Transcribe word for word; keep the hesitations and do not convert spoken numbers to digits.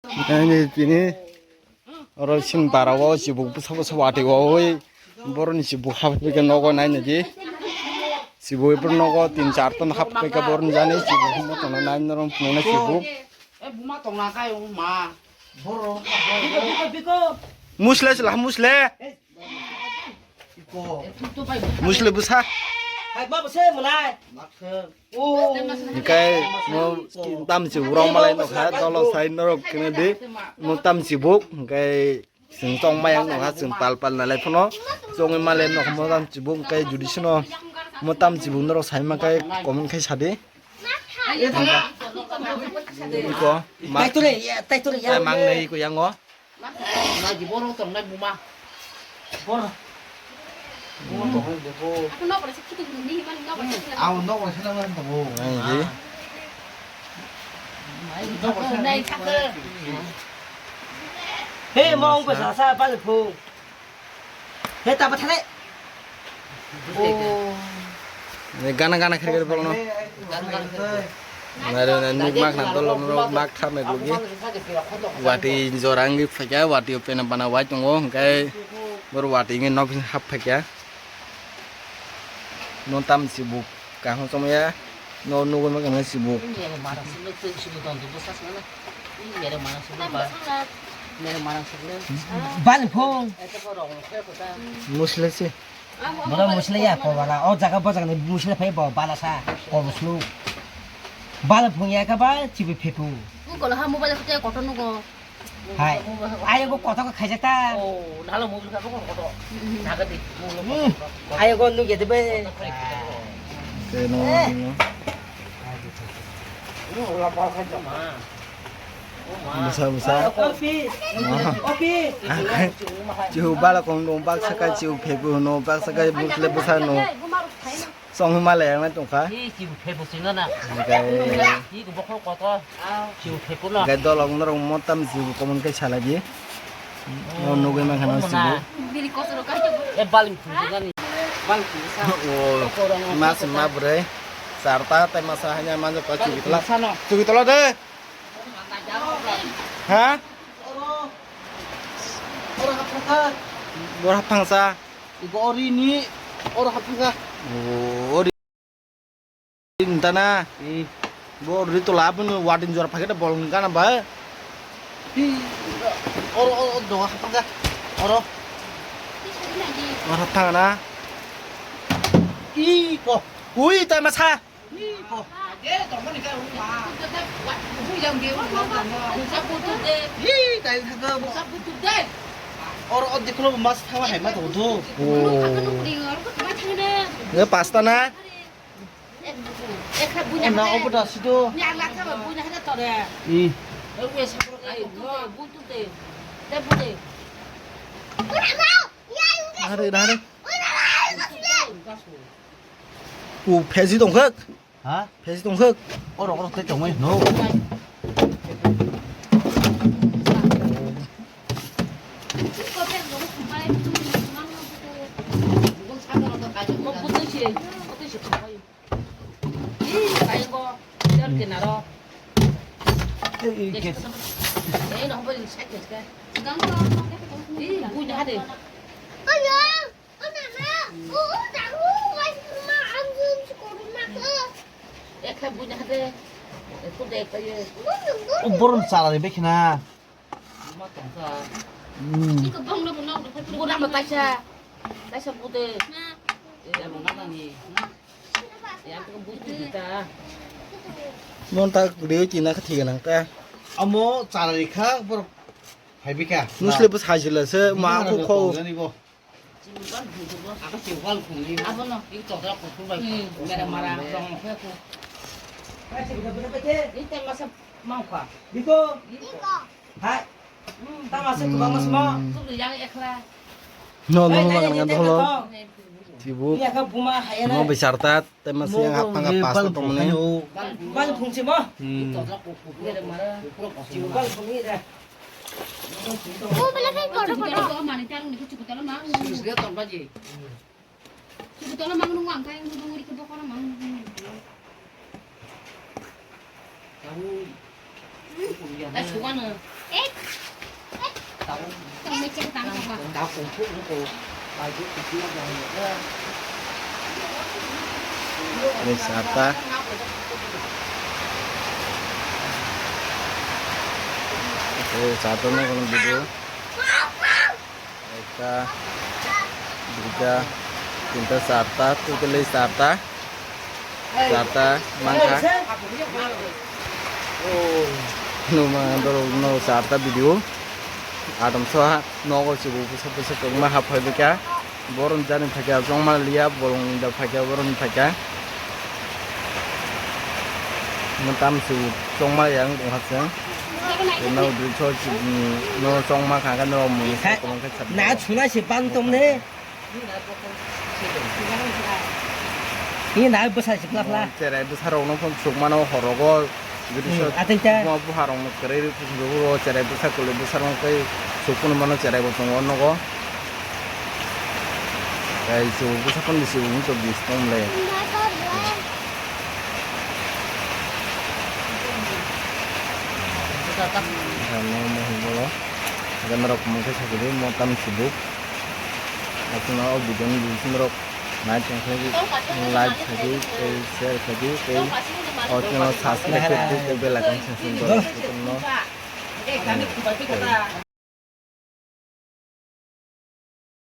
Ani tini oro sini bara o chibuk bwsa bwsa watwi wawi boroni chibuk haphaikhe nogo nainadi. Chibuk boro nogo tin char ton haphaikhe boroni jani chibuk himo tongna nai norok phunuknai chibuk. Musle sila musle. Musle bwsa. Hingkai mo tam chibuk rok malai nokha dolo sai norok kene di. Mo tam chibuk hingkai chwng tong maya nokha chwng pal pal nalai phano chongwi malai nokha mo tam chibuk hingkai judi sino mo tam chibuk norok sai mankai comment khai sadi. Iko, ma-, Taitore ya, taitore ya. Mangnai iko yango. Nagi borok tongnai buma. Bor. Buma tongnai bebo. Aku nok rasa kita gini, man nok rasa kita. Aku nok rasa kita man tabo. Nai. Nok rasa kita. Hei, mau ke sasa apa lu? He, tapa thare. Oh. Gana gana khere khere bolno. Nai ro nai nuk mak nang dolo nok mak thar nai lugi. Wati jorang gi phaikya, wati pena bana wai tongo, hingkai bor wati ngi nok hap phaikya. Non tam si buk. Kaham chomya no nugwi ma khe sibuk. Bal phung. Musle se. Bora musle ya ko bala. O jaga bo jaga ni musle phai bo bala sa. Ko muslu. Bal phung ya ka ba chibi phepu. Ko ha mobile khote koto nugo. Hai. Ayo go koto ko khaijak ta. Oh, nalo mobile ka ko koto. Naga di. Ayo go nu gede be. Teno. Busa busa. Opi. Opi. Chiu bala kong dong bak sakai chiu phebu no bak sakai musle busa no. Song hima le yang tongkha. Hi chibu phebu sino na. Hi ko bokol koto. Chibu phebu no. Gai dolong norong motam chibu komon kai salagi. No nugui mangkha no chibu. E baling phunjinani. Baling phunjinani. O mas ma bre. Sarta tai masa hanya manjo pa chibu tla. Chibu tla de. Ha? Oro hapang sa. Ibo ori ni oro hapang sa. O ori ntana. Bo ori to lab no watin jor paket bol ngana ba. Oro oro do hapang sa. Oro. Oro hapang na. I ko. Ui ta masa. Oro o dikhulo mas thawa hai ma tong thu. Ye pasta na? Na obo da sido. I. Nare nare. U phesi tongkhak. Ha? Phesi tongkhak. Oro oro tei tongmai no. O borom chala ni bekhna. Buna mo taisa. Taisa bude. Mon ta gede tina khe thik nang ta. Amo chala ni kha borok. Hai bika. Nusle bwsai sila se ma ko kho. Abono. Mere mara. Ite masa mangkha. Hai. Tama se kubang mas mo. Yang ekla. No no no no no. Tibu. Iya ka buma hayana. No besar tat. Tema siang hapang ka pasta tong ni. Bal phung si mo. Bal phung ni da. Ini sata. Ini sata nih kalau video. Ekta, duita, tinta, charta, totally charta. Charta mangkha. Numa dorok no charta video. Adam soha nogo chibu pusa pusa tongma hap phai bika. Boron jani phaikha chongma liya, boron da phaikha, boron phaikha. Mo tam su chongma yang tong hapsa. No dui cho chi, no chongma kha kha no mui sa tong kha sa. Na chuna si bang tong ne. Ni na bwsa si pla pla. Cherai bwsa rok no phone suk mano horogo. Video Hmm, shot ateng ta. Mo buha rok no kwrwi rw pusi rw cherai bwsa kwlwi bwsa rok tei suk phano mano cherai bo tongo nogo. Tei su bwsa phano si ung to bis tong le. Ano mo hubolo. Aga norok mungsa sakidi mo tam sibuk. Aswkno o video ni bising rok nai tong khe like khaidi tei share khaidi tei o channel subscribe khaidi tei bell icon se sung tong khe no